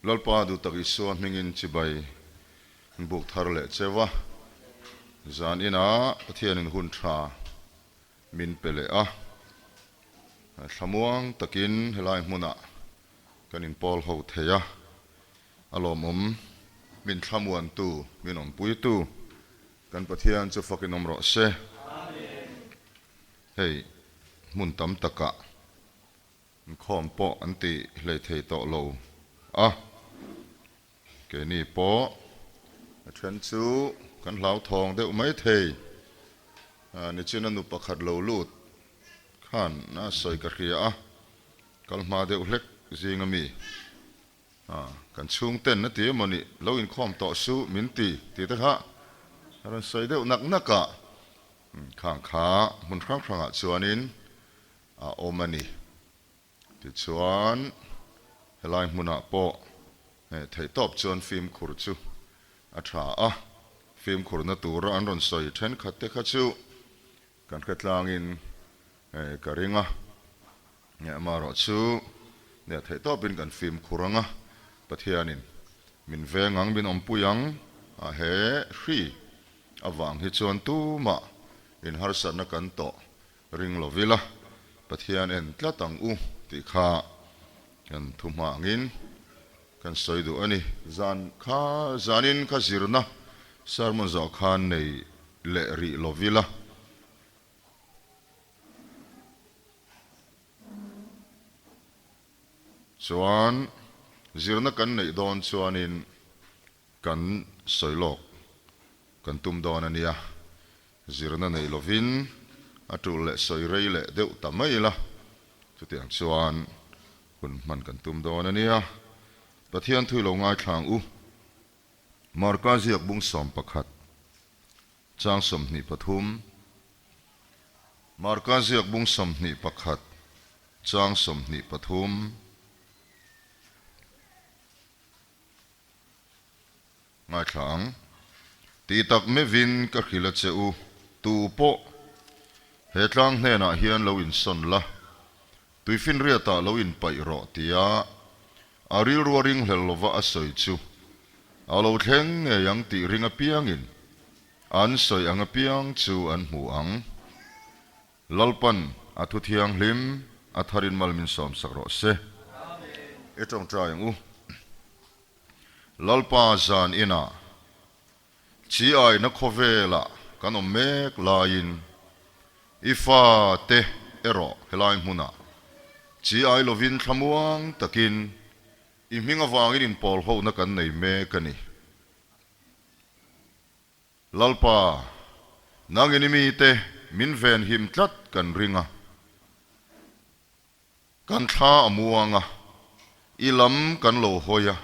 Lalpa duhtak Isua hmingin chibai buk thar leh cheu a, zan inah Pathianin hun tha min pe leh a, thlamuang takin helai hmunah kan inpawl ho thei a, a lawmawm min thlamuantu, min awmpuitu kan Pathian chu fakin awm rawh se. Hei hmun tam takah Inkhawm pawh an ti hlei thei tawh lo a, keini pawh a then chu kan hlauthawng deuh mai thei. Nichin a nu pakhat lo lut khan a sawi ka hria a, kal hma deuh hlek zing a mi kan chhungten a ti emaw nih lo inkhawm tawh suh min ti tih te kha a rawn sawi deuh nak nak a, khang kha hmun hrang hrangah chuanin a awm a ni. Tichuan, helai hmunah pawh theihtawp chuan fimkhur chu a tha a, fimkhurna tura an rawn sawi thenkhat te kha chu kan hre tlangin ka ring a, amaherawh chu theihtawpin kan fimkhur ang a, Pathianin min veng ang, min awmpui ang a he hri avang hi chuan tumah inharsatna kan tawh Ring lo ila, Pathian en tlat ang u tih kha kan thu hma angin kan sawi duh a ni. Zan kha zanin kha zirna sermon zawh khan nei leh rih lo ila. Chuan zirna kan neih dawn chuanin kan sawi lawk kan tum dawn a nia. Zirna nei lovin a tul leh sawi rei leh deuh ta mai ila, chutiang chuan hun hman kan tum dawn a nia. Pathian thui lo ngaithlang u. Marka ziak bung 11, chang 23. Marka ziak bung 21, chang 23. Ngaithla ang. Ti tak mevin ka hrilh a che u, tu pawh he tlang hnenah hian lo insawn la, tuifinriatah lo inpaih rawh tia a rilrua ringhlel lova a sawi chu a lo thleng ngei ang tih ring apiangin an sawi ang apiang chu an hmu ang. Lalpan a thu thianghlim a tharin mal min sawmsak rawh se. I tawngtai ang u. Lalpa zan inah chi aina khawvelah kan awm mek laiin i fate erawh helai hmunah chi ai lovin thlamuang takin i hming avangin inpawl hona kan nei mek a ni. Lalpa, nangin i mite min venhim tlat kan ring a. Kan thla a muang a, i lam kan lo hawi a,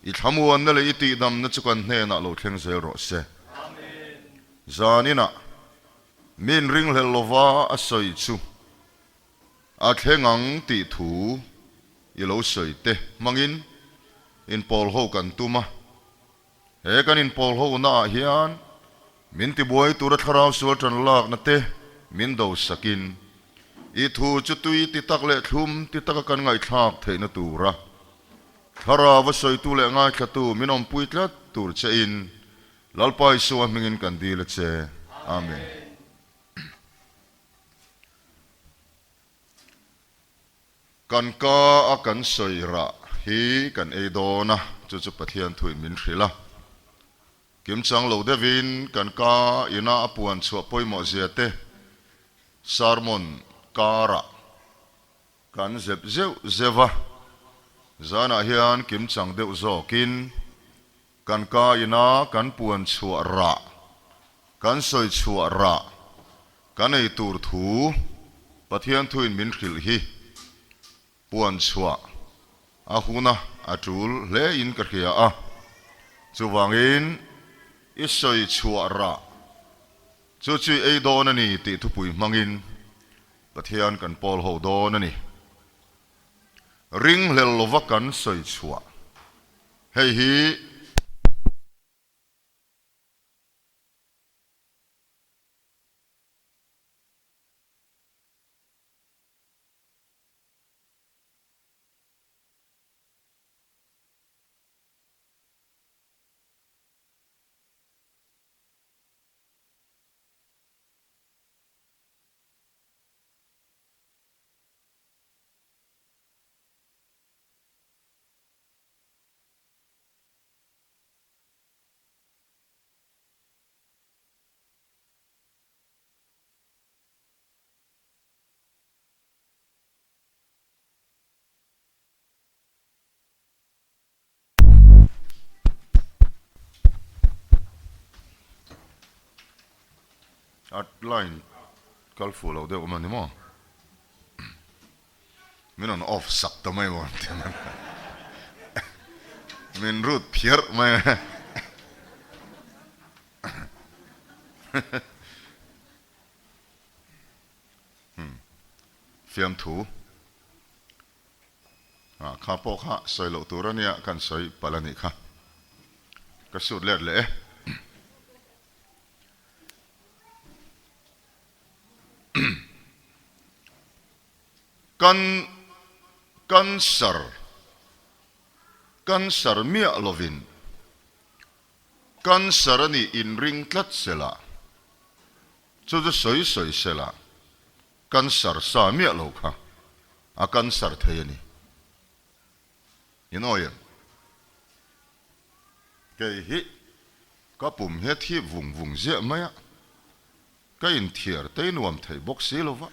i thlamuanna leh i tihdamna chu kan hnenah lo thleng zel rawh se. Zaninah min ringhlel lova a sawi chu a thleng ang tih thu i lo sawi te hmangin inpawl ho kan tum a. He kan inpawl ho naah hian min tibuai tura thlarau sual tan lakna te min do sakin i thu chu tui ti tak leh thlum ti taka kan ngaihthlak theihna tura thlarau a sawitu leh ngaithlatu min awmpui tlat tur chein Lalpa Isua hmingin kan dil a che. Amen. Kan ka a kan sawi rah hi kan ei dawn a, chu chu Pathian thuin min hrilh a. Kimchang lo deuhin kan ka ina a puan chhuah pawimawh zia te sermon karah kan zep zeuh zeuh a, zanah hian kimchang deuh zawkin kan ka ina kan puan chhuah rah, kan sawi chhuah rah Kan ei tur thu Pathian thuin min hrilh hi puan chhuah a huna a tul hle in ka hria a, chuvangin i sawi chhuah rah chu chu i ei dawn a ni tih thupui hmangin Pathian kan pawl ho dawn a ni. Ringhlel lova kan sawi chhuah hei hi. A line kal fuh lo deuh awm a ni maw? Min rawn off sak ta mai maw ti mai. Min rut phiarh mai a. Fiamthu. Ah, kha pawh kha sawi loh tur a nia, kan sawi palh a nih kha. Ka sut let leh e. Kan cancer, cancer miah lovin cancer a nih inring tlat sela, chu chu sawi sawi sela, Cancer sa miah lo kha a cancer thei a ni. In awi em? Kei hi ka pum hi a thip vung vung ziah mai a, ka inthiar tei nuam thei bawk si lo va,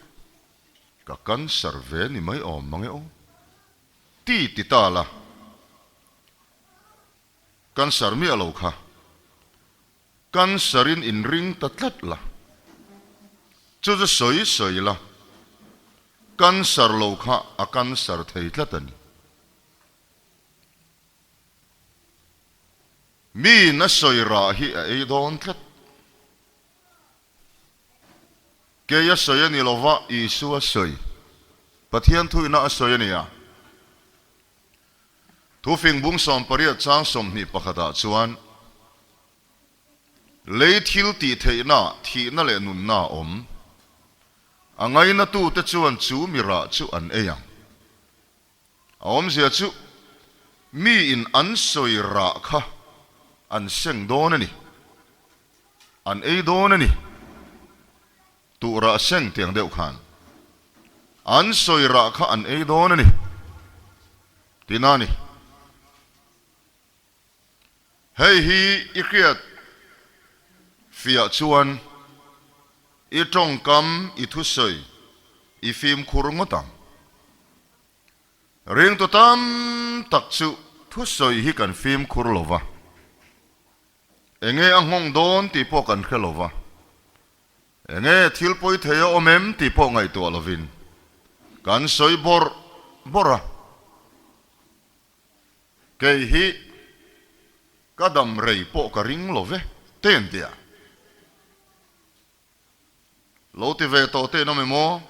ka cancer ve ni mai awm mang e aw. Ti ti ta la, cancer miah lo kha Cancer in inring ta tlat la, chu chu sawi sawi la, cancer lo kha a cancer thei tlat a ni. Miin a sawi rah hi a ei dawn tlat. Kei a sawi a ni lova, Isua sawi. Pathian thuina a sawi a ni a. Thufing bung 18 chang 21 ah chuan, Lei thil tih theihna, thihna leh nunna a awm. A ngainatute chuan chu mi rah chu an ei ang. A awmzia chu miin an sawi rah kha an seng dawn a ni. An ei dawn a ni. Tuh rah seng tiang deuh khan an sawi rah kha an ei dawn a ni. Tina a ni. Hei hi i hriat fiah chuan i tawngkam i thusawi i fimkhur ngawt ang. Ringtu tam tak chu thusawi hi kan fimkhur lo va, enge a nghawng dawn tih pawh kan hre lo va, enge thil pawi thei a awm em tih pawh ngaihtuah lovin kan sawi bawrh bawrh a. Kei hi ka dam rei pawh ka ring lo ve, te an ti a. Lo ti ve tawh te in awm em aw?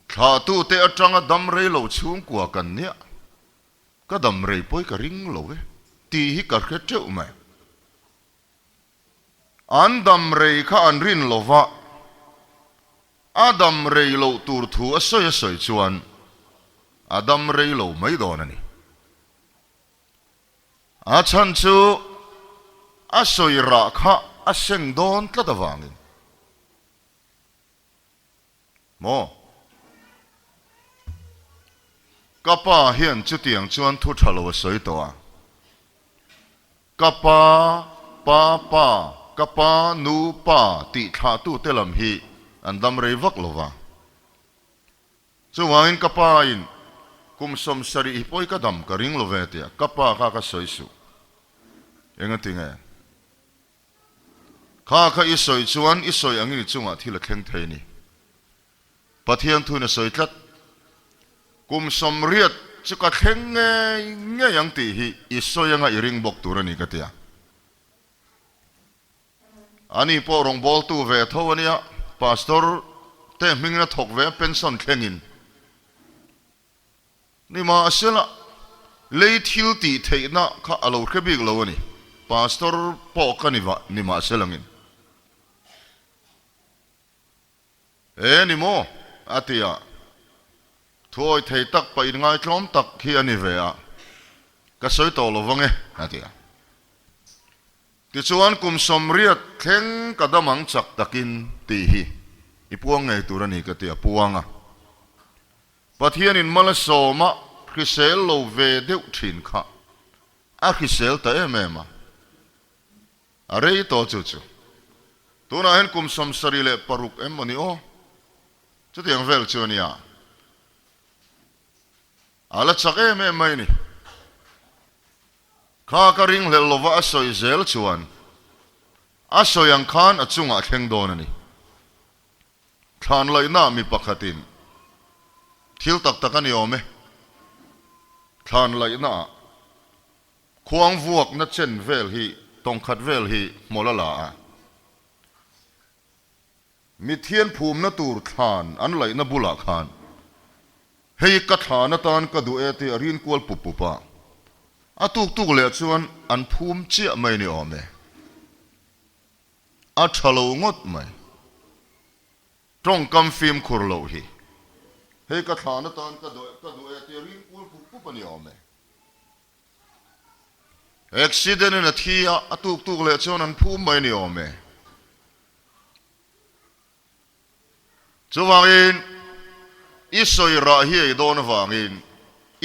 Thlahtute atanga dam rei lo chhungkua kan nia, ka dam rei pawi ka ring lo ve, tih hi ka hre teuh mai. An dam rei kha an rin lo va, a dam rei loh tur thu a sawi a sawi chuan a dam rei lo mai dawn a ni. A chhan chu a sawi rah kha a seng dawn tlat avangin. Maw? Ka pa hian chutiang chuan thu tha lo a sawi tawh a. Ka pa, pa pa, ka pa nu pa tih thlahtute lam hi an dam rei vak lo va. Chuvangin ka pa in kum 70 hi pawi ka dam ka ring lo ve tia ka pa kha ka sawi suh. Engatinge? Kha kha i sawi chuan i sawi angin i chungah thil a thleng thei a ni. Pathian thuin a sawi tlat. Kum 80 chu ka thleng ngei ngei ang tih hi i sawi anga i ring bawk tur a ni ka ti a. Ani pawh rawngbawltu ve tho a nia, Pastor te hmingin a thawk ve a, pension thlengin. Nimahsela, lei thil tih theihna kha a lo hre bik lo a ni. Pastor pawh ka ni vah nimahselangin. E ni maw? a ti a. Thuawi thei tak pah inngaitlawm tak hi a ni ve a. Ka sawi tawh lo vang e, a ti a. Tichuan kum 80 thleng ka dam ang chak takin tih hi i puang ngei tur a ni ka ti a puang a. Pathianin mal a sawm a hrisel lo ve deuh thin kha a hrisel ta em em a, a rei tawh chu chu. Tunah hian kum 76 em maw ni aw? Chutiang vel chu a nia. A la chak em em mai ni. Kha ka ringhlelh lova a sawi zel chuan. A sawi ang khan a chungah a thleng dawn a ni. Thlan laihnaah mi pakhatin thil tak tak a ni awm e. Thlan laihnaah khuang vuakna chen vel hi tawngkhat vel hi hmawlh a la a. Mithian phumna tur thlan an laihna bulah khan hei ka thlan atan ka duh e tih a rin kual pup pup a, a tuk tuk leh chuan an phum chiah mai ni awm e. A tha lo ngawt mai. Tawngkam fimkhur loh hi hei ka thlan atan ka duh ka duh e tih a rin kual pup pup a ni awm e. Accident in a thi a, a tuk tuk leh chuan an phum mai ni awm e. Chuvangin, i sawi rah hi ei dawn avangin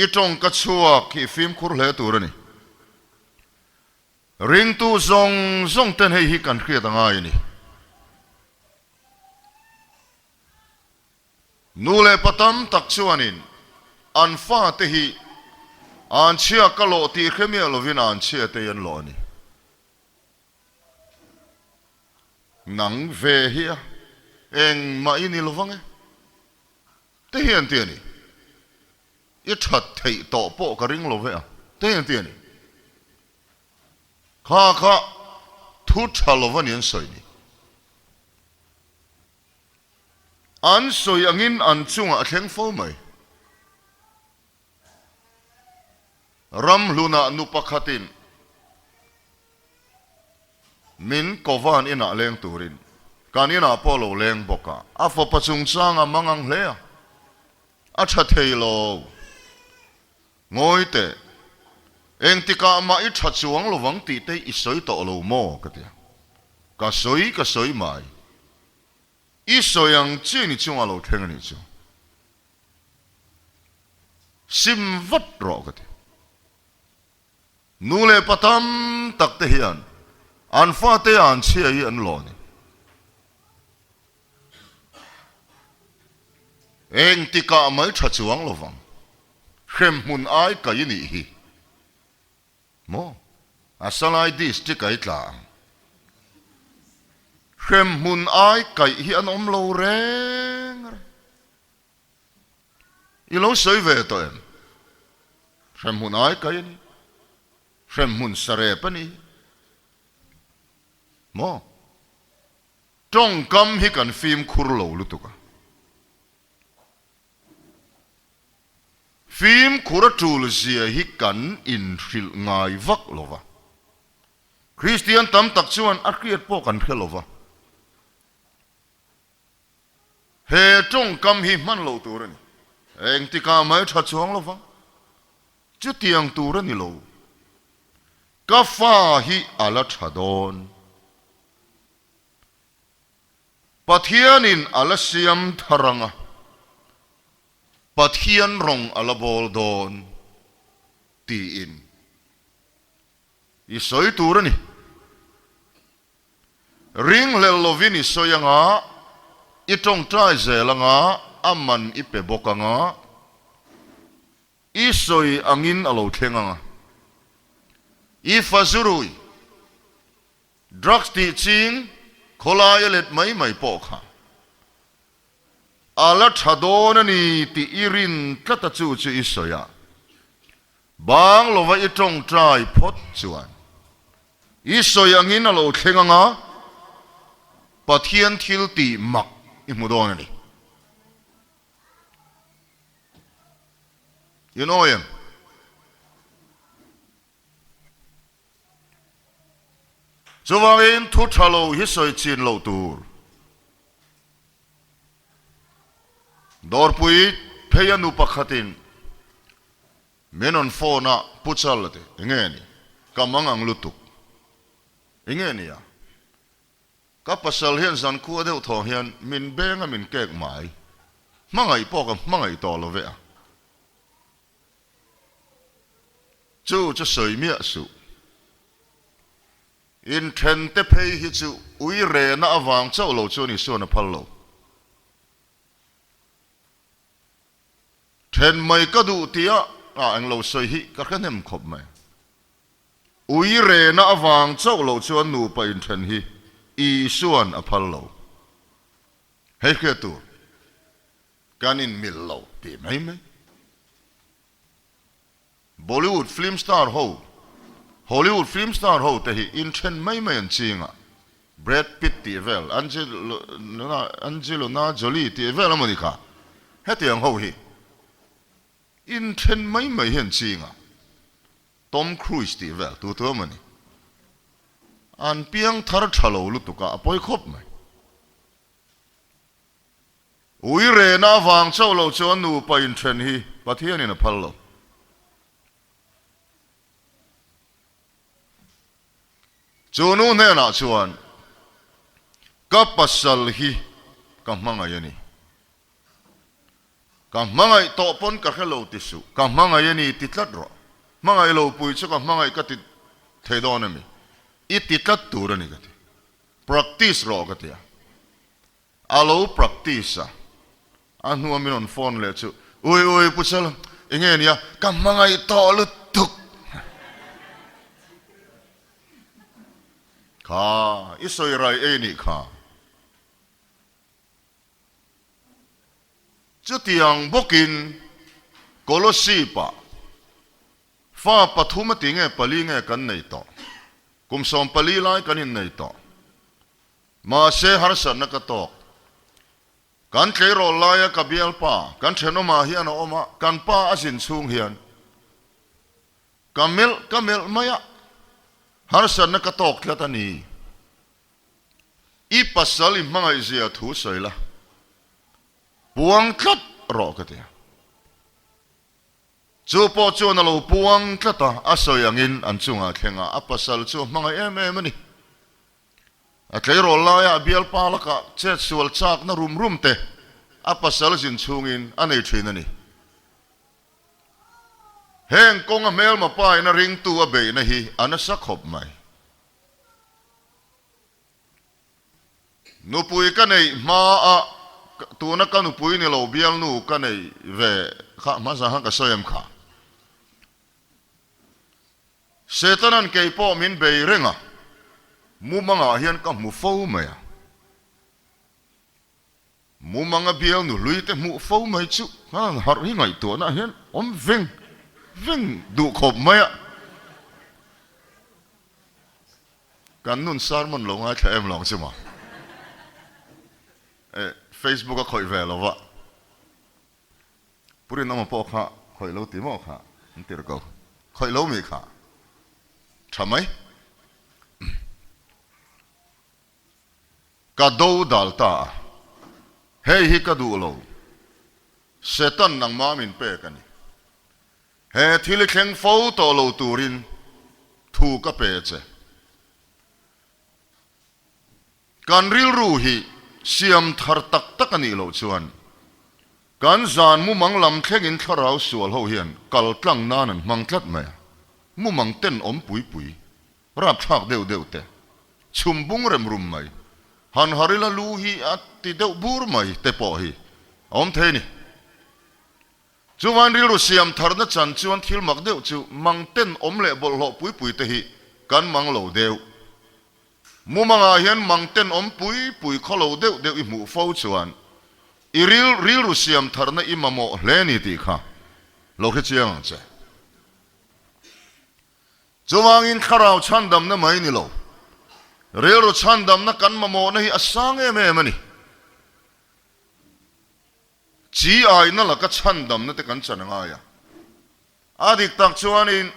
i tawngka chhuak hi i fimkhur hle tur a ni. Ringtu zawng zawng ten hei hi kan hriat a ngai a ni. Nu leh pa tam tak chuanin an fate hi anchhia ka lawh tih hre miah lovin anchhia te hi an lawh a ni. Nang ve hi a engmah i ni lovang e. Te hian ti a ni. I that theih tawh pawh ka ring lo ve a. Te hian ti a ni. Kha kha thu tha lova ni an sawi ni. An sawi angin an chungah a thleng fo mai. Ramhlunah nu pakhatin min Kovan inah leng turin kan inah pawh lo leng bawk a, a fapa chungchang a mang ang hle a, a tha thei lo. Ngawi teh, engtikah mah i tha chuang lovang tih te i sawi tawh lo maw? ka ti a, ka sawi ka sawi mai. I sawi ang chiin i chungah lo thleng a nih chu. Sim vat rawh ka ti. Nu leh pa tam tak te hian an fate an chhia hi an lawh a ni. Engtikah mai tha chuang lovang. Hremhmun ai kai nih hi. Maw? A Salai District a i tla ang. Hremhmun ai kaih hi an awm lo reng reng. I lo sawi ve tawh em? Hremhmun ai kaih a ni. Hremhmun sarep a ni. Maw? Tawngkam hi kan fimkhur lo lutuk a. Fimkhur a tul zia hi kan inhrilh ngai vak lo va. Kristian tam tak chuan a hriat pawh kan hre lo va. He tawngkam hi hman lo tur a ni. Engtikah mai tha chuang lo va. Chutiang tur a ni lo. Ka fa hi a la tha dawn. Pathianin a la siam thar ang a, Pathian rawng a la bawl dawn tiin i sawi tur a ni. Ringhlel lovin i sawi ang a, i tawngtai zel ang a, a man i pe bawk ang a, i sawi angin a lo thleng ang a. I fazurui Drugs tih ching khawlai a let mai mai pawh kha a la tha dawn a ni tih i rin tlat a chu chu i sawi a, bang lova i tawngtai phawt chuan i sawi angin a lo thleng ang a, Pathian thil tih mak i hmu dawn a ni. I nawi em? Chuvangin thu tha lo hi sawi chin loh tur. Dawrpui phei a nu pakhatin min rawn phone a, Pu Chal a ti, enge ni? Ka mang ang lutuk. Enge ni a? Ka pasal hian zankhua deuh thaw hian min beng a min kek mai. Hmangaih pawh ka hmangaih tawh lo ve a. Chu chu sawi miah suh. Inthen te phei hi chu ui rehna avang chauh lo chuan Isuan a phal lo. Then mai ka duh tia ah englo sawi hi ka hre hnem khawp mai. Ui rehna avang chauh lo chuan nupa inthen hi. Isua'n a phal lo. Hei hriat tur kan inmil lo tih mai mai. Bollywood film star ho, Hollywood film star ho te hi inthen mai mai an ching a, Brad Pitt tih vel, Angelina Jolie tih vel emaw ni kha, hetiang ho hi inthen mai mai hi an ching a, Tom Cruise tih vel tu tu emaw ni, an piang thar tha lo lutuk a, a pawi khawp mai. Ui rehna avang chauh lo chuan nupa inthen hi Pathianin a phal lo. Chu nu hnenah chuan, Ka pasal hi ka hmangaih a ni. Ka hmangaih tawh pawn ka hre lo ti suh. Ka hmangaih a ni ti tlat rawh. Hmangaih lo pui chu ka hmangaih ka ti thei dawn a mi? I ti tlat tur a ni ka ti. Practice rawh ka ti a. A lo practice a, a hnua min rawn phone leh chu, Ui ui Pu Chal, eng nge nia, ka hmangaih tawh lutuk. Kha, i sawi rai ei nih kha. Chutiang bawkin Kolosip-ah fa pathum a ti nge pali nge kan nei tawh, kum 14 lai kan innei tawh. Mahse harsatna ka tawk. Kan tleirawl laia ka bialpa, kan thenawmah hian a awm a, kan pa a zin chhung hian ka melh ka melh mai a, harsatna ka tawk tlat a ni. I pasal i hmangaihzia thu sawi la, puang tlat rawh ka ti a. Chu pawh chuan a lo puang tlat a, a sawi angin an chungah thleng a, a pasal chu a hmangaih em em a ni. A tleirawl laia a bialpa lakah chet sual chakna rum rum te a pasal zin chhungin a nei thin a ni. Heng kawnga hmelma pa in a ringtu a beihna hi a nasa khawp mai. Nupui ka neih hmaa tuna ka nupui ni lo bialnu ka neih ve kha hmasa khan ka sawi em kha. Setanan kei pawh min bei reng a, mumangah hian ka hmu fo mai a. Mumanga bialnu hlui te hmuh fo mai chu khan harh hi ngaihtuahna hian awm veng veng duh khawp mai a. Kan nun sermon lo ngaithla em lo ang chu maw? Eh, Facebook a khawih ve lo va. Pu Rinawma pawh kha khawih lo ti maw kha an tir ko. Khawih lo mi kha tha mai. Ka do dal ta a, hei hi ka duh lo. Satan nangmah min pek a ni. He thil i thleng fo tawh lo turin thu ka pe che. Kan rilru hi siam thar tak tak a nih loh chuan kan zan mumang lam thlengin thlarau sual ho hian kal tlang nan an hmang tlat mai a, mumang tenawm pui pui, rapthlak deuh deuh te, chhum bung rem rum mai, han harila lu hi a ti deuh bur mai te pawh hi a awm thei a ni. Chuvan rilru siam tharna chan chuan thil mak deuh chu mang tenawm leh bawlhhlawh pui pui te hi kan mang lo deuh. Mumangah hian mang tenawm pui pui khaw lo deuh deuh i hmuh fo chuan i ril rilru siam tharna i mamawh hle ni tih kha lo hre chiang ang che. Chuvangin thlarau chhandamna mai ni lo, rilru chhandamna kan mamawhna hi a sang em em a ni. Chi aina laka chhandamna te kan chan a ngai a. A dik tak chuanin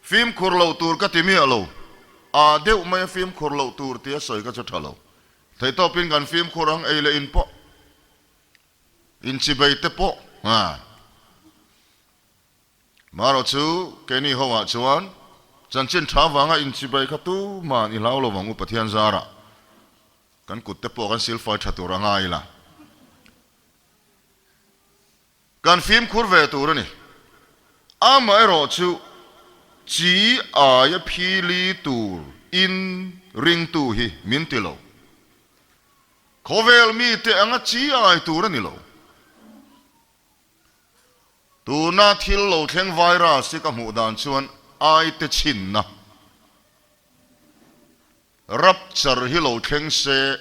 fimkhur loh tur ka ti miah lo, a deuh mai a fimkhur loh tur tia sawi ka chu tha lo. Theihtawpin kan fimkhur ang ei leh in pawh, inchibei te pawh a. Marawh chu keini ho ah chuan chanchin tha vanga inchibei kha tuman i hlau lo vang u Pathian zarah. Kan kut te pawh kan silfai tha tur a ngai ila. Kan fimkhur ve tur a ni. Amaherawh chu chi aia phili tur in ringtu hi min ti lo. Khawvel mite anga chi ai tur a ni lo. Tuna thil lo thleng virus hi ka hmuh dan chuan aite chhinna. Rapture hi lo thleng se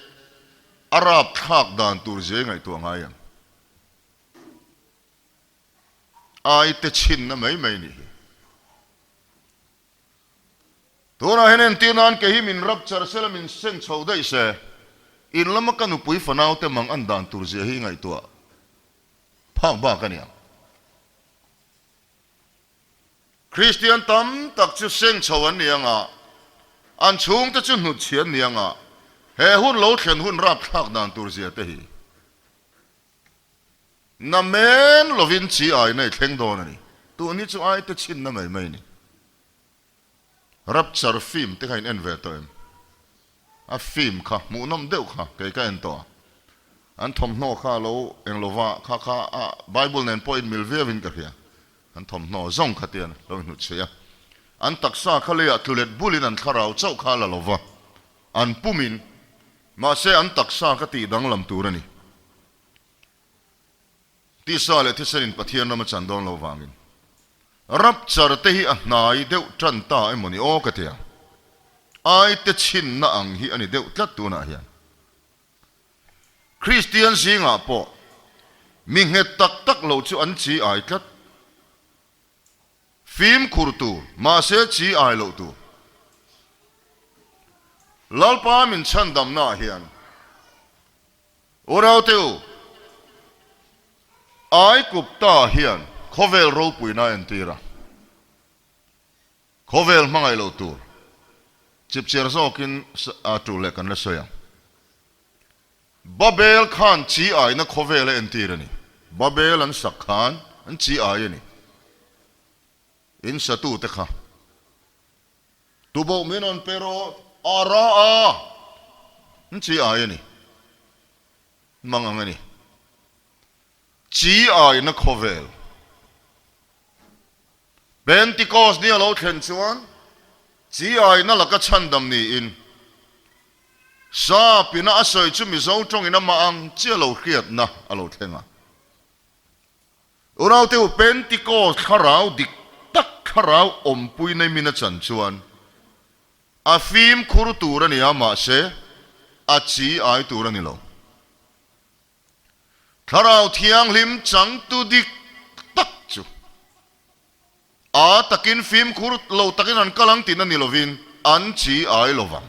a rapthlak dan tur zia i ngaihtuah ngai ang. Ai te chhinna mai mai nih hi. Tunah hian entir nan kei hi min rapture se la min seng chho daih se, in lama ka nupui fanau te mang an dan tur zia hi i ngaihtuah phak bak a ni ang. Kristian tam tak chu seng chho an ni ang a, an chhungte chu hnutchhi an ni ang a, he hun lo thlen hun rapthlak dan tur zia te hi na men lovin chi ai nei thleng dawn a ni. Tun hi chu ai te chhinna mai mai a ni. Rapture film te kha in en ve tawh em? A film kha hmuhnawm deuh kha kei ka en tawh a. An thawmhnaw kha a lo eng lova kha kha a Bible nen pawh inmil viau in ka hria. An thawmhnaw zawng kha tian lo inhnutchhuih a. An taksa kha leiah tlulet bulin an thlarau chauh kha a la lova. An pumin mahse an taksa kha tih danglam tur a ni. Tisa leh thisenin Pathian ram a chan dawn lo vangin rapture te hi a hnai deuh tan ta emaw ni aw ka ti ang. Ai te chhinna ang hi a ni deuh tlat tunah hian. Kristian zingah pawh mi nghet tak tak lo chu an chi ai tlat. Fimkhur tur, mahse chi ai loh tur. Lalpa min chhandamnaah hian Unaute u, Aigupta hian khawvel ropuina a entir a, khawvel hmangaih loh tur chipchiar zawkin a tul leh kan la sawi ang. Babel khan chi aina khawvel a entir a ni. Babel an sak khan an chi ai a ni. In satute kha Tuboh min rawn pe rawh a ra a, an chi ai a ni. Mang ang a ni. Chi aina khawvel. Pentikos ni a lo thlen chuan chi aina laka chhandam niin Sapina a sawi chu Mizo tawngin amah ang chiah lo hriatna a lo thleng a. Unaute u, Pentikos thlarau dik tak thlarau awmpui nei min a chan chuan a fimkhur tur a ni a, mahse a chi ai tur a ni lo. Thlarau Thianghlim changtu dik tak chu a takin fimkhur lo takin an kal ang tihna ni lovin an chi ai lo vang.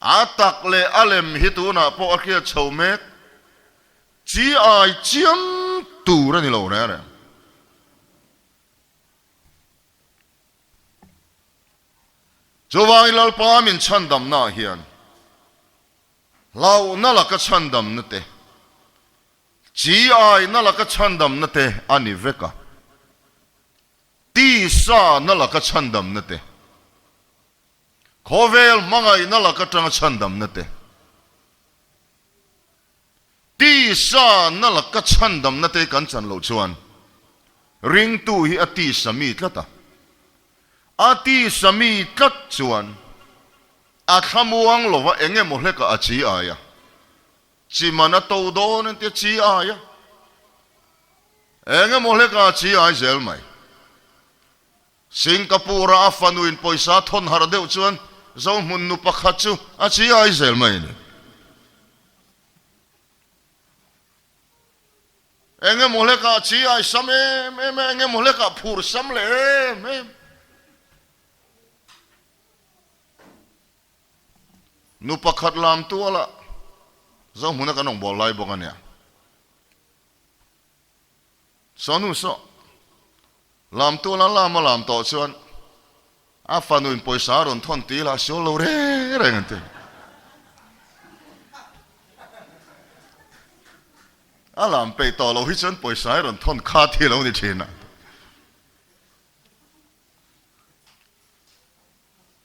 A tak leh a lem hi tunah pawh a hriat chho mek. Chi ai chiam tur a ni lo reng reng. Chuvangin Lalpa min chhandamnaah hian hlauhna laka chhandamna te, chi aina laka chhandamna te a ni vek a, tisa na laka chhandamna te, Khawvel hmangaihna lak atanga chhandamna te, tisa na laka chhandamna te kan chan loh chuan ringtu hi a tisa mi tlat a. A tisa mi tlat chuan a thlamuang lova eng emaw hlekah a chi ai a, chiman a to dawn entia chi ai a, eng emaw hlekah a chi ai zel mai. Singapore-a a fanuin pawisa thawn harh deuh chuan Zohmun nu pakhat chu a chiai zel mai a ni. Eng emaw hlekah a chiai sam em em a, eng emaw hlekah phur sam leh em em. Nu pakhat lam tualah Zohmuna kan rawngbâwl lai bawk a nia. Saw nu saw, lam tuala lam a lam tawh chuan a fanuin pawisa a rawn thawn tih lah sual lo reng reng an ti. A lam peih tawh loh hi chuan pawisa hi rawn thawn kha thi lo ni thin a.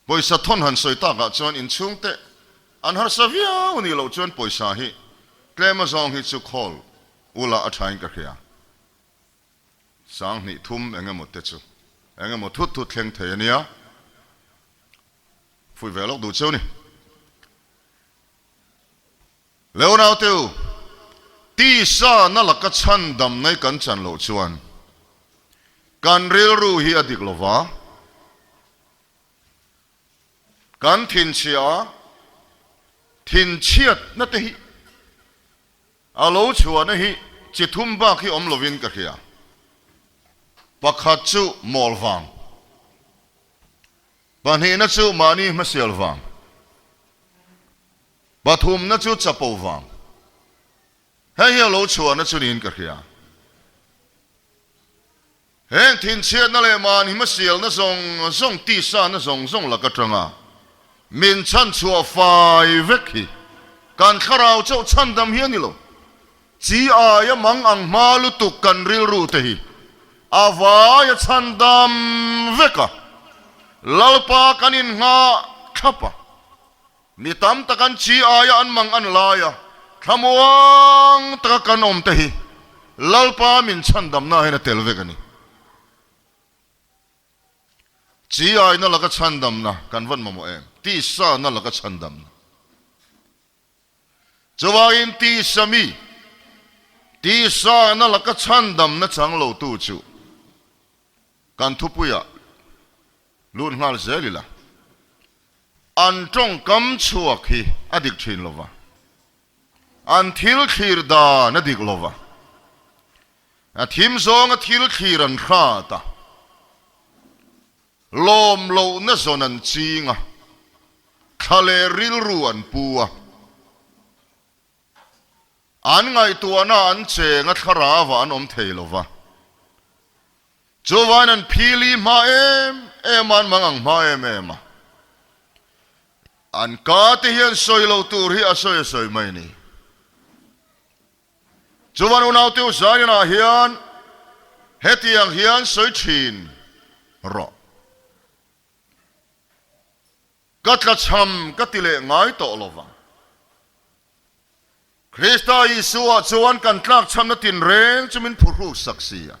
Pawisa thawn han sawi takah chuan inchhungte an harsa viau anih loh chuan pawisa hi tlem azawng hi chu khawl ula a thain ka hria. 2000 eng emaw te chu eng emaw thut thut thleng thei a nia. Fuih ve lawk duh cheu ni. Leonaute u, tisa na laka chhandam nai kan chan loh chuan kan rilru hi a dik lo va. Kan thinchhia a, thinchhiatna te hi a lo chhuahna hi chi thum bak hi awm lovin ka hria. Pakhat chu mawl vang, pahnihna chu mahni hmasial vang, pathumna chu chapo vang. Hei hi a lo chhuahna chu niin ka hria. Heng thinchhiatna leh mahni hmasialna zawng zawng tisana zawng zawng lak atanga min chhanchhuah fai vek hi kan thlarau chauh chhandam hi a ni lo. Chi aia mang ang hma lutuk kan rilru te hi a vaia chhandam vek a, Lalpa kan innghah thlap a. Mi tam tak an chi aia an mang an lai a, thlamuang taka kan awm te hi Lalpa min chhandamna hian a tel vek a ni. Chi aina laka chhandamna kan van mamawh em? Tisa na laka chhandamna. Chuvangin tisa mi, tisa na laka chhandamna chang lo tu chu kan thupuiah lut nghal zel ila. An tawngkam chhuak hi a dik thin lo va, an thil thlir dan a dik lo va, a thim zawnga thil thlir an hrat a, lawm lohna zawn an ching a, thla leh rilru an pu a, an ngaihtuahna an cheng a thlarauah an awm thei lo va. Chuvain an phili hma em em a, an mang ang hma em em a. An ka te hian sawi lo tur hi a sawi a sawi mai ni. Chuvan unaute u Zion-ah hian hetiang hian sawi thin rawh. Ka tlachham ka ti leh ngai tawh lo vang. Krista Isua chuan kan tlakchhamna tinreng chu min phuhruk sak si a.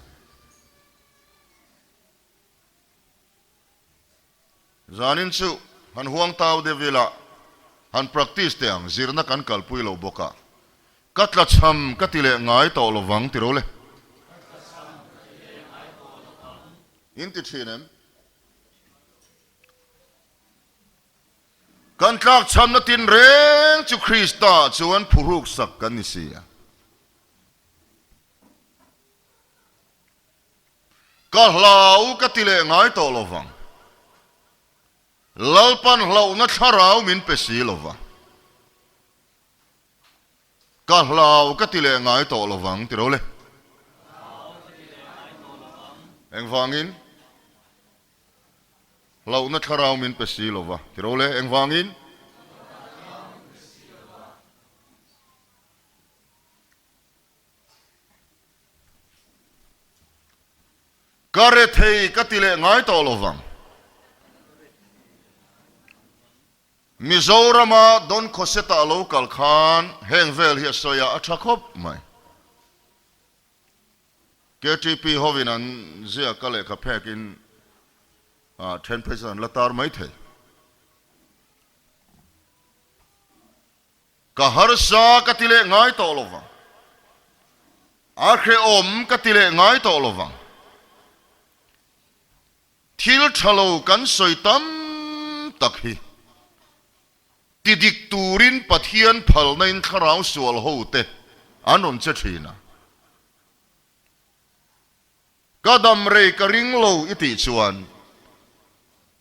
Zanin chu han huang tau deuh ila, han practice teh ang, zirna kan kalpui lo bawk a. Ka tlachham ka ti leh ngai tawh lo vang ti ro le. In ti thin em? Kan tlakchhamna tinreng chu Krista chuan phuhruk sak kan ni si a. Ka hlau ka ti leh ngai tawh lo vang. Lalpan hlauhna thlarau min pe si lo va. Ka hlau ka ti leh ngai tawh lo vang ti ro le. Engvangin? Hlauhna thlarau min pe si lo va, ti ro le, engvangin? Ka rethei ka ti leh ngai tawh lo vang. Mizorama Don Khawseta a lo kal khan heng vel hi a sawi a, a tha khawp mai. KTP hovin an ziak a lehkha phekin then phei chuan an la tar mai thei. Ka harsa ka ti leh ngai tawh lo vang. A hrehawm ka ti leh ngai tawh lo vang. Thil tha lo kan sawi tam tak hi ti dik turin Pathian phalna in thlarau sual ho te an rawn che thin a. Ka dam rei ka ring lo i tih chuan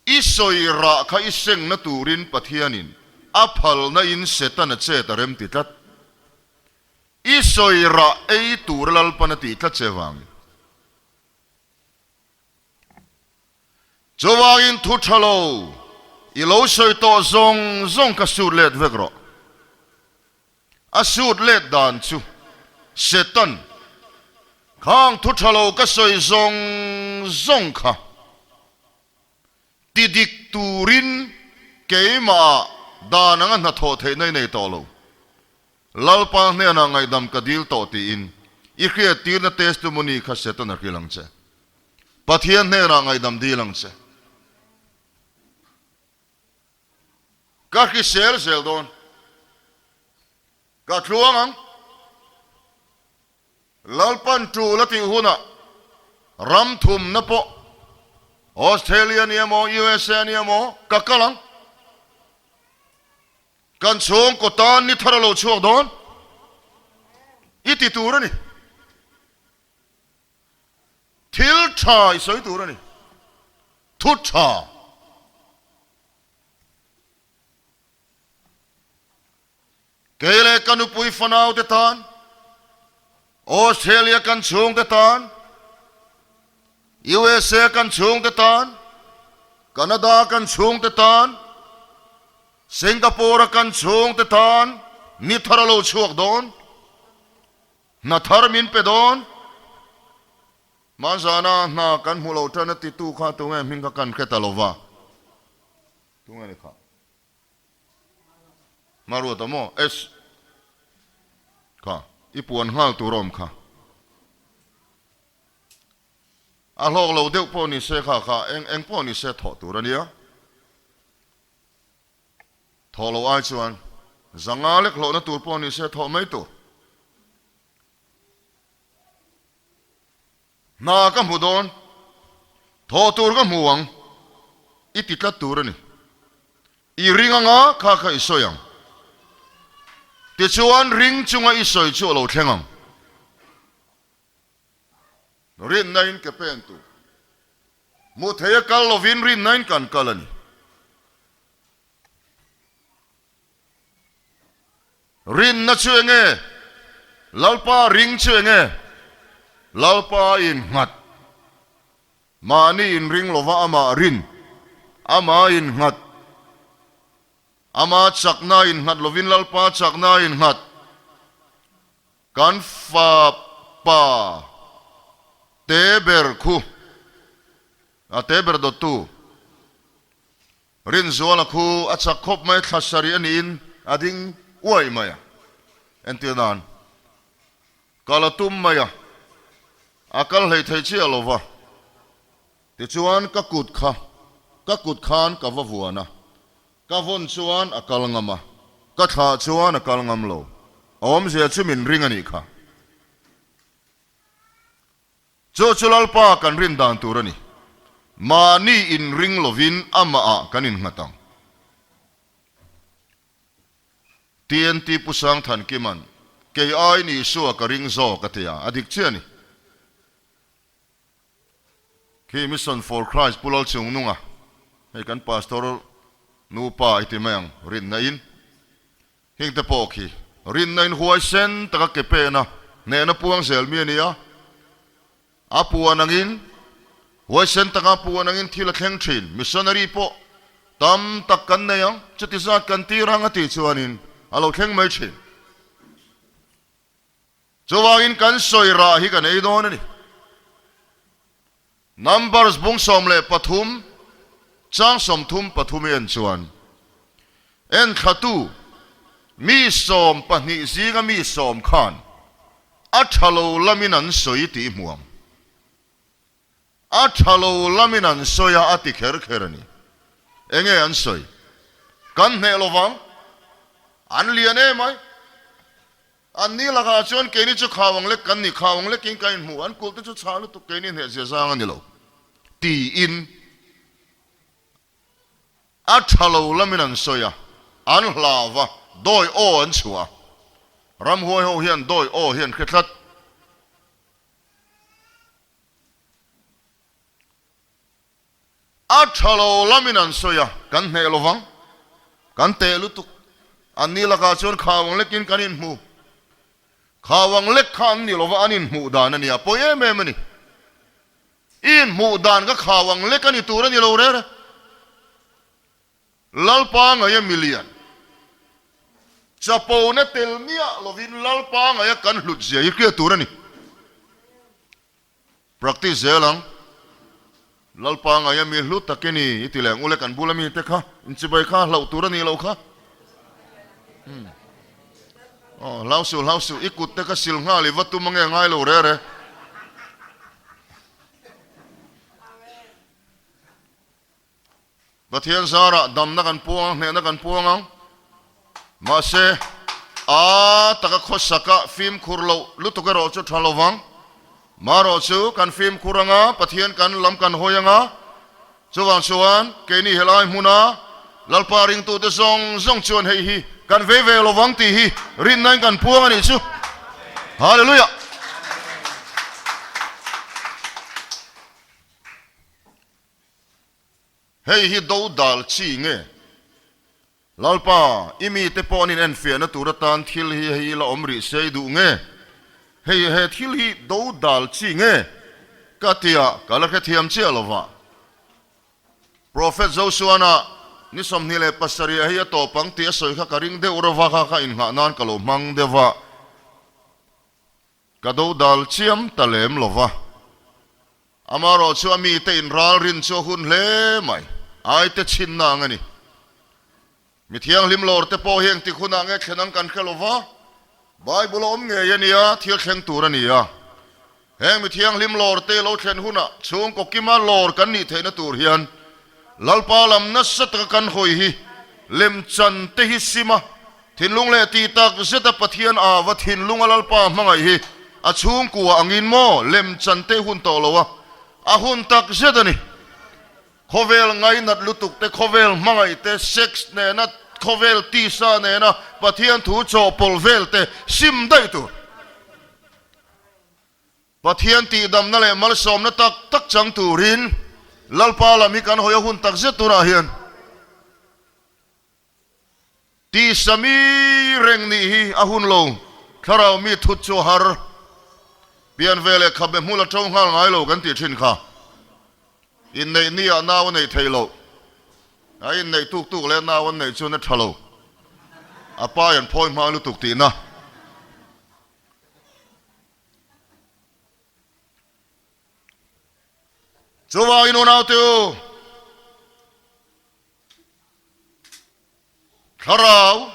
i sawi rah kha i sengna turin Pathianin a phalna in Setana chet a rem ti tlat. I sawi rah ei tura Lalpan a tih tlat che vangin. Chuvangin thu tha lo i lo sawi tawh zawng zawng kha sut let vek rawh. A sut let dan chu Satan khang thu tha lo ka sawi zawng zawng kha ti dik turin keimah dan anga hnathawh theihna i nei tawh lo. Lalpa hnenah ngaihdam ka dil tawh tiin i hriattirna testimony kha Satan a hrilh ang che. Pathian hnenah ngaihdam dil ang che. Ka hrisel zel dawn. Ka tluang ang. Lalpan tul a tih hunah ram thumna pawh Australia ni emaw USA ni emaw ka kal ang. Kan chhungkaw tan ni thar a lo chhuak dawn i ti tur a ni. Thil tha i sawi tur a ni. Thu tha. Kei leh ka nupui fanaute tan, Australia kan chhungte tan, USA kan chhungte tan, Canada kan chhungte tan, Singapore-a kan chhungte tan ni thar a lo chhuak dawn, hna thar min pe dawn. Hmanzana hna kan hmu lo tan a titu kha tunge hming kha kan hre ta lo va, tunge ni kha? Hmaruat a maw? S. Kha, i puan nghal tur a awm kha. A hlawk lo deuh pawh ni se kha kha eng eng pawh ni se thawh tur a nia. Thawh loh ai chuan zanga lek hlawhna tur pawh ni se thawh mai tur. Hna ka hmu dawn, thawh tur ka hmu ang, i ti tlat tur a ni. I ring anga kha kha i sawi ang. Tichuan ring chunga i sawi chu a lo thleng ang. Rinna-in ke pen tur. Hmuh theia kal lovin rinna-in kan kal a ni. Rinna chu enge? Lalpa ring chu enge? Lalpa innghat. Mahni inring lova amah rin, amah innghat. Ama chakna innghat lovin Lalpa chakna innghat. Kan fa pa te ber khu, a te ber dawttu. Rinzuala khu a chak khawp mai, thla sarih a niin a ding uai mai a. Entir nan, kal a tum mai a, a kal hlei thei chiah lo va. Tichuan ka kut kha, ka kut khan ka va vuan a, ka vawn chuan a kal ngam a, ka thlah chuan a kal ngam lo. A awmzia chu min ring a nih kha. Chu chu Lalpa kan rin dan tur a ni. Mahni inring lovin amahah kan innghat ang. TNT Pu Sangthankima'n, Kei aiin Isua ka ring zawk a ti a, a dik chiah a ni. Khi Mission for Christ Pu Lalchungnunga, hei kan Pastor nupa i ti mai ang, rinna in. Hengte pawh khi rinna in huaisen taka ke pena hnehna puang zel mi a ni a. A puan angin, huaisen taka a puan angin thil a thleng thin. Missionary pawh tam tak kan nei ang, chuti zat kan tir ang a tih chuanin a lo thleng mai thin. Chuvangin kan sawi rah hi kan ei dawn a ni. Numbers bung 13 chang 33 i en chuan, Enthlatu mi 12 zinga mi sawm khan a tha lo lamin an sawi tih i hmu ang. A tha lo lamin an sawi a, a ti kher kher a ni. Enge an sawi? Kan hneh lo vang. An lian em ai. An ni lakah chuan keini chu khau ang lek kan ni, khau ang lekin kan inhmu, an kulh te chu chhah lutuk keini hneh zia zang a ni lo, tiin a tha lo lamin an sawi a, an hlau va, dawi aw an chhuah a, ramhuai ho hian dawi aw hi an hre tlat. A tha lo lamin an sawi a, kan hneh lo vang, kan teh lutuk. An ni lakah chuan khau ang lekin kan inhmu. Khau ang lek kha an ni lo va, an inhmuh dan a ni a, pawi em em a ni. I inhmuh dan kha khau ang lek a ni tur a ni lo rere. Lalpa ngaia milian chapona tel miah lovin Lalpa ngaia kan hlut zia hi hriat tur a ni. Practice zel ang. Lalpa ngaia mi hlu tak i ni i ti leh ang u le kan bula mite kha inchibai kha hlauh tur a nih loh kha. Hmm. Aw, hlau suh, hlau suh, i kut te kha sil nghal i va tum ange ngai lo re re. Pathian zarah damna kan puang ang, hnehna kan puang ang. Mahse, a taka khawsaka fimkhur loh lutuk erawh chu tha lovang. Marawh chu kan fimkhur anga, Pathian kan lam kan hawi anga, chuvang chuan keini helai hmuna Lalpa ringtute zawng zawng chuan hei hi Kan vei ve lo vang tih hi rinnain kan puang a nih chu. Hallelujah! Hei hi do dal chi nge? Lalpa, i mite pawh an inenfiahna tur atan thil hi hei la awm rih se i duh nge? Hei he thil hi do dal chi nge? Ka tia ka la hrethiam chiah lo va. Prophet Josuana ni 27 hei a tawp ang tih a sawi kha ka ring deuh rova kha ka inghah nan ka lo hmang deuh a. Ka do dal chiam ta lem lo va. Amaherawh chu a mite inralrin chu a hun hle mai. Aite chhinna ang a ni. Mi thianghlim lawrte pawh hi engtik hunah nge thlen ang kan hre lo va, Bible a awm ngei a nia, thil thleng tur a ni a. Heng mi thianghlim lawrte lo thlen hunah chhungkaw kima lawr kan nih theihna tur hian Lalpa lam nasa taka kan hawi hi lemchan te hi sim a, thinlung leh tih tak zeta Pathian a va thinlunga Lalpa hmangaih hi a chhungkua angin maw lemchan te hun tawh lo a, a hun tak zet a ni. Khawvel ngainat lutuk te, khawvel hmangaih te, sex nena khawvel tisa nena Pathian thu chawhpawlh vel te sim daih tur. Pathian tihdamna leh malsawmna tak tak chang turin Lalpa lam hi kan hawi a hun tak zet tunah hian tisa mi reng nih hi a hun lo, thlarau mi thut chu a har. Pian ve leh khabe hmul a to nghal ngai lo kan tih thin kha. Inneih ni ah nau a neih theih loh. A inneih tuk tuk leh nau an neih chuan a tha lo. A pai an phawi hma lutuk tihna. Chuvangin unaute u, thlarau,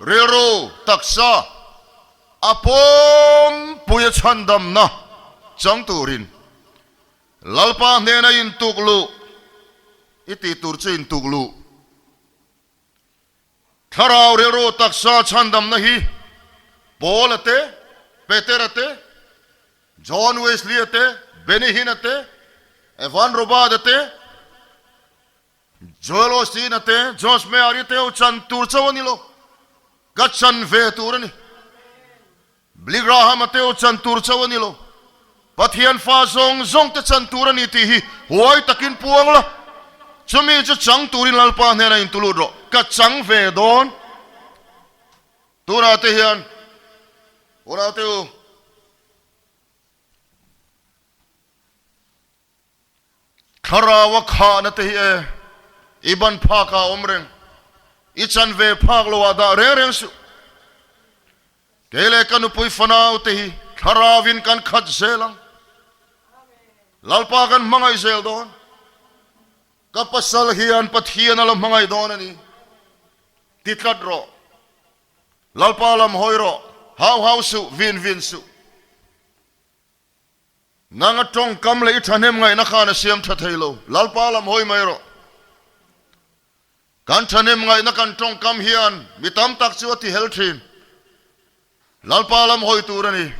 rilru, taksa a pawmpuia chhandamna chang turin Lalpa hnena intuk luh i tih tur chu intuk luh. Thlarau rilru taksa chhandamna hi Paul-a te, Peter-a te, John Wesley-a te, Benny Hinn-a te, Evan Robard-a te, Joel Osteen-a te, Josh Meyer-i te ho chan tur chauh a ni lo. Ka chan ve tur a ni. Billy Graham-a te ho chan tur chauh a ni lo. Pathian fa zawng zawng te chan tur a ni tih hi huai takin puang la. Chumi chu chang turin Lalpa hnenah intulut rawh. Ka chang ve dawn. Tunah te hian unaute u, Thlarau a khahna te hi e, i ban phak ah a awm reng. I chan ve phak lo ah dah reng reng suh. Kei leh ka nupui fanau te hi thlarau in kan khat zel ang. Lalpa kan hmangaih zel dawn. Ka pasal hian Pathian a la hmangaih dawn a ni. Ti tlat rawh. Lalpa lam hawi rawh. Hau hau suh, vin vin suh. Nang a tawngkam leh i thahnem ngaihna khan a siam tha thei lo. Lalpa lam hawi mai rawh. Kan thahnem ngaihna kan tawngkam hian mi tam tak chu a ti hel thin. Lalpa lam hawi tur a ni.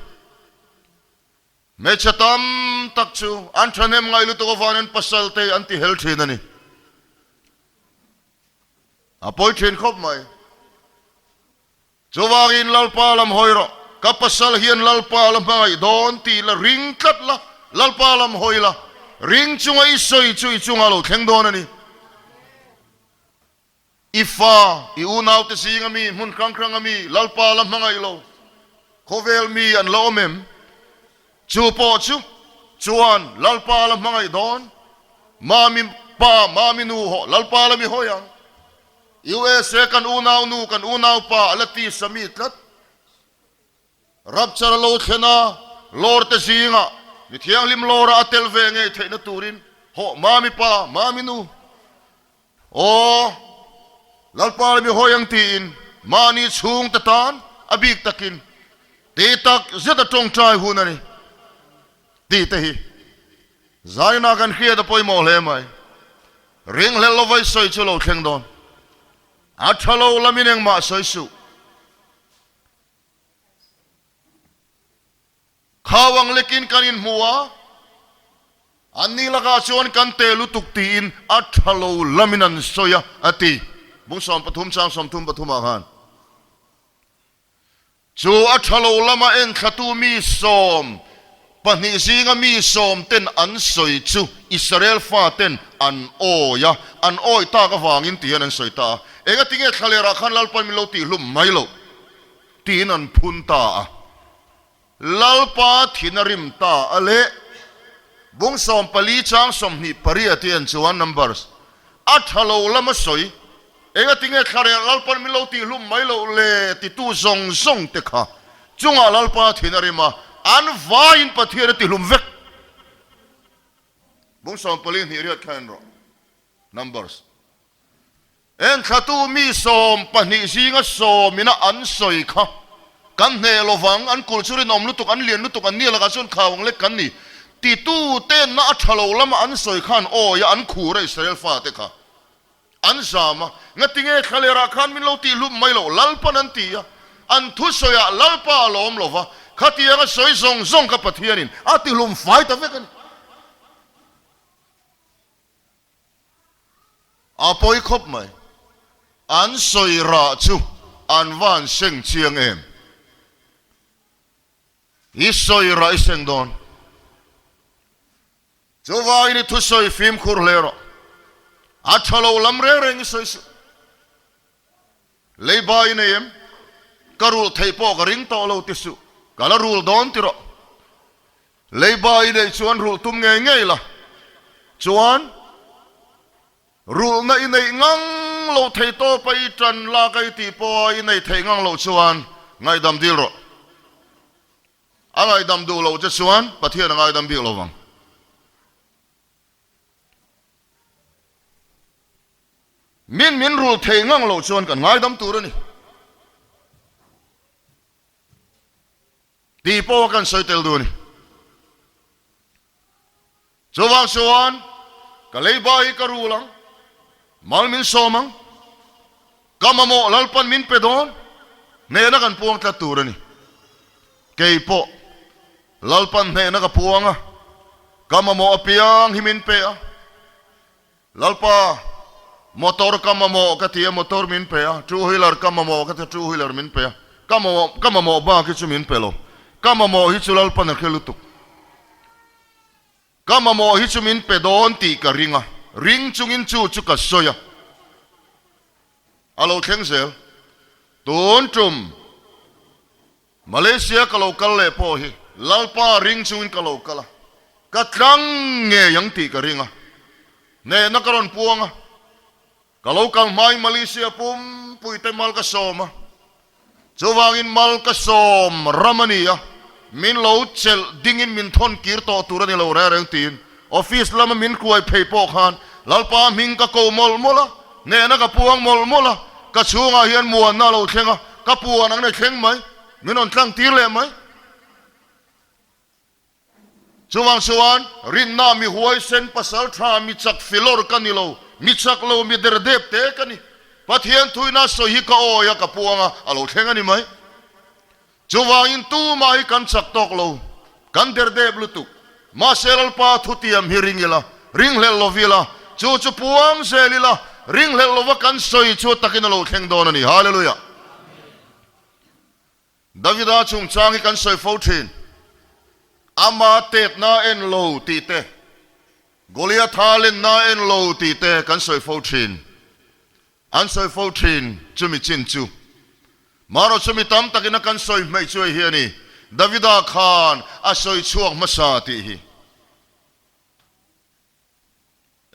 Hmeichhe tam tak chu an thahnem ngaih lutuk avangin pasal te an ti hel thin a ni. A pawi thin khawp mai. Chuvangin Lalpa lam hawi rawh, ka pasal hian Lalpa la hmangaih dawn tih la ring tlat la, Lalpa lam hawi la, ring chunga i sawi chu i chungah lo thleng dawn a ni. I fa, i unaute zinga mi, hmun hrang hranga mi, Lalpa la hmangaih lo, khawvel mi an la awm em? Chu pawh chu chuan Lalpa la hmangaih dawn, Mami pa, Mami nu hawh Lalpa la mi hawi ang. USA kan unau nu, kan unau pa a la ti sa mi tlat. Rapture a lo thlen a, lawr te zingah mi thianghlim lawra a tel ve ngei theihna turin hawh mami pa, mami nu. Aw, Lalpa la mi hawi ang tiin mahni chhungte tan a bik takin ti tak zet a tawngtai hun a ni tih te hi zaina kan hriat a pawimawh hle mai. Ringhlel lovai sawi chu lo thleng dawn. A tha lo lamin engmah sawi suh. Khau ang lekin kan inhmu a, anni lakah chuan kan te lutuk tiin a tha lo lamin an sawi a, a ti. Bung 13 chang 33 ah khan. Chu a tha lo lama enthlatu mi 12 zinga mi sawm ten an sawi chu Israel faten an awi a, an awi tak avangin ti hian an sawi ta a. Engatinge thlalerah khan Lalpan min lo tihhlum mai loh? tiin an phun ta a. Lalpa thin a rim ta a leh bung 14 chang 28 te an chuan Numbers a tha lo lama sawi engatinge thlarel Lalpan min lo tihhlum mai loh le titu zawng zawng te kha chungah Lalpa thin a rim a, an vaiin Pathian a tihlum vek. Bung 14 hnih riat kha en rawh. Numbers. Enthlatu mi 12 zinga sawmina an sawi kha kan hneh lovang, an kulh chu rinawm lutuk, an lian lutuk, an nia lakah chuan khau ang lek kan ni. Titu tenna a tha lo lama an sawi khan awi a, an khur a Israel fate kha an zam a, ngatinge thlalerah khan min lo tihhlum mai loh, Lalpan an ti a, an thusawiah Lalpa a lawm lova, khatianga sawi zawng zawng kha Pathianin a tihlum fai ta vek a ni. A pawi khawp mai. An sawi rah chu an va han seng chiang em? I sawi rah i seng dawn. Chuvangin i thusawi fimkhur hle rawh. A tha lo lam reng reng i sawi suh. Leiba i nei em? Ka rulh theih pawh ka ring tawh lo ti suh. Ka la rul dawn ti rawh. Leiba i neih chuan rulh tum ngei ngei la, chuan rulhna i neih ngang loh thei tawpa i tan lak a i tih pawha i neih theih ngang loh chuan ngaihdam dil rawh. A ngaihdam duh loh che chuan Pathian a ngaidam bik lo vang. Min min rulh thei ngang loh chuan kan ngaidam tur a ni. Tih pawh kan sawi tel duh a ni. Chuvang chuan ka leiba hi ka rul ang, mal min sawm ang, ka mamawh Lalpan min pe dawn, hnehna kan puang tlat tur a ni. Kei pawh Lalpan hnehna ka puang a, ka mamawh apiang hi min pe a. Lalpa, motor ka mamawh ka ti a, motor min pe a, two wheeler ka mamawh ka ti a, two wheeler min pe a, ka mamawh ka mamawh bak hi chu min pe lo, ka mamawh hi chu Lalpan a hre lutuk, ka mamawh hi chu min pe dawn tih ka ring a, ring chungin chu chu ka sawi a, a lo thleng zel. Tun tum Malaysia ka lo kal leh pawh hi Lalpa ring chungin ka lo kal a, ka tlang ngei ang tih ka ring a, hnehna ka rawn puang a, ka lo kal hmain Malaysia pumpuite mal ka sawm a, chuvangin mal ka sawm ram a ni a, min lo chelh dingin min thawn kir tawh tur a ni lo reng reng tiin office lama min hruai phei pawh khan Lalpa hming ka ko mawlh mawlh a, hnehna ka puang mawlh mawlh a, ka chhungah hian muanna a lo thleng a, ka puan ang nei thleng mai, min rawn tlang tir leh mai. Chuvang chuan rinna mi huaisen pasal tha mi chak filawr ka ni lo, mi chak lo mi derdep te ka ni. Pathian thuina sawi hi ka awi a, ka puang a, a lo thleng a ni mai. Chuvangin tumah hi kan chak tawk lo, kan derdep lutuk. Mahse Lalpa thutiam hi ring ila, ringhlelh lo ila, chu chu puang zel ila, ringhlelh lova kan sawi chu takin a lo thleng dawn a ni. Hallelujah! Davida chungchang hi kan sawi fo thin. Ama tetna en lo tih te, Goliatha lenna en lo tih te kan sawi fo thin. An sawi fo thin chumi chin chu. Marawh chumi tam takin a kan sawi hmeih chu hei hi a ni, Davida khan a sawi chhuak hmasa tih hi.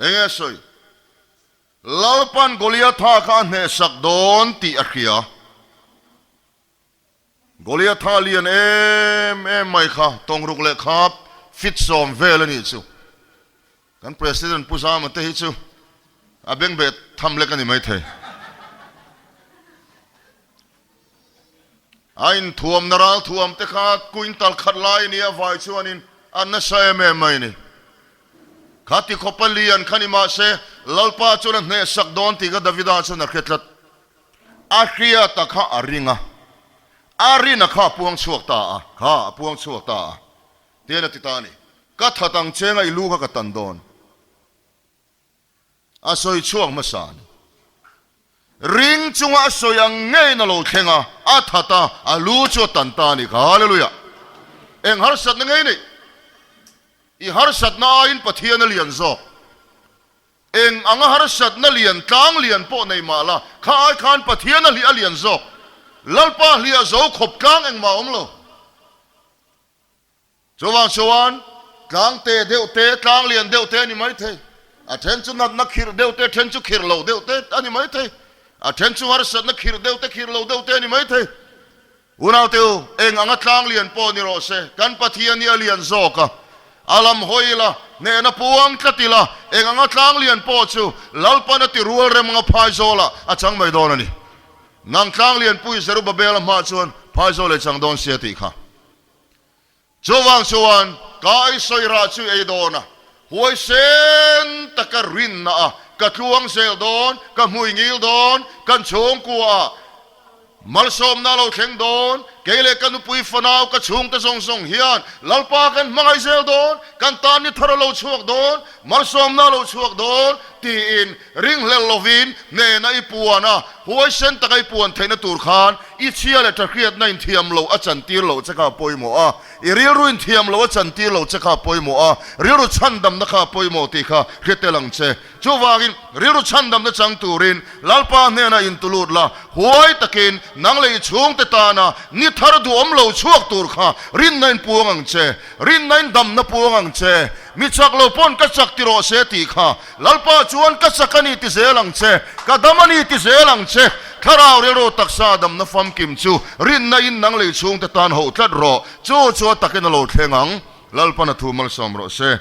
Enge a sawi? Lalpan Goliatha kha a hnehsak dawn tih a hria. Goliatha lian em em mai kha tawngruk leh khap fit sawm vel a nih chu. Kan President Pu Zama te hi chu a bengbeh tham lek a ni maithei. A inthuamna ral thuam te kha quintal khat lai a nia vai chuanin a nasa em em mai a ni. Kha ti khawpa lian kha ni mahse Lalpa chuan a hnehsak dawn tih kha Davida chuan a hre tlat. A hriata kha a ring a, a rina kha a puang chhuak ta a, kha a puang chhuak ta a, tian a ti ta a ni. Ka that ang che nga i lu kha ka tan dawn. A sawi chhuak hmasa a ni. Ring chunga a sawi ang ngeiin a lo thleng a, a that a, a lu chu a tan ta a ni kha. Hallelujah! Eng harsatna ngei nei? I harsatna aiin Pathian a lian zawk. Eng anga harsatna lian, tlang lian pawh nei mah la, kha ai khan Pathian a hliah a lian zawk. Lalpa hliah zo khawp tlang engmah a awm lo. Chuvang chuan tlang te deuh te, tlang lian deuh te a ni mai thei. A then chu natna khirh deuh te, then chu khirh lo deuh te a ni mai thei. A then chu harsatna khirh deuh te, khirh lo deuh te a ni mai thei. Unaute u, eng anga tlang lian pawh ni rawh se, kan Pathian hi a lian zawk a, a lam hawi ila, hnehna puang tlat ila, eng anga tlang lian pawh chu Lalpan a ti rual rem anga phaizawlah a chang mai dawn a ni. Nang tlang lianpui Zerubabela hmaah chuan phaizawl ei chang dawn sia tih kha. Chuvang chuan ka ei sawi rah chu ei dawn a, huaisen taka rinna a ka tluang zel dawn, ka hmui ngil dawn, kan chhungkua ah malsawmna a lo thleng dawn, kei leh ka nupui fanau ka chhungte zawng zawng hian Lalpa kan hmangaih zel dawn, kan tan ni thar a lo chhuak dawn, malsawmna a lo chhuak dawn tiin ringhlel lovin hnena i puan a, huaisen taka i puan theihna tur khan I chhia leh ṭahriatna inthiam lo a chantir loh che kha a pawimawh a, i rilru inthiam lo a chantir loh che kha a pawimawh a, rilru chhandamna kha a pawimawh tih kha hre tel ang che. Chuvangin, rilru chhandamna chang turin Lalpa hnenah intulut la, huai takin nang leh i chhungte tana ni thar duhawm lo chhuak tur kha rinna in puang ang che, rinna in damna puang ang che. Mi chak lo pawn ka chak ti rawh se tih kha Lalpa chuan ka chak a ni ti zel ang che, ka dam a ni ti zel ang che. Thlarau rilru taksa damna famkim chu rinna in nang lei chhungte tan hoh tlat rawh. Chu chu a takin a lo thleng ang. Lalpan a thu malsawm rawh se.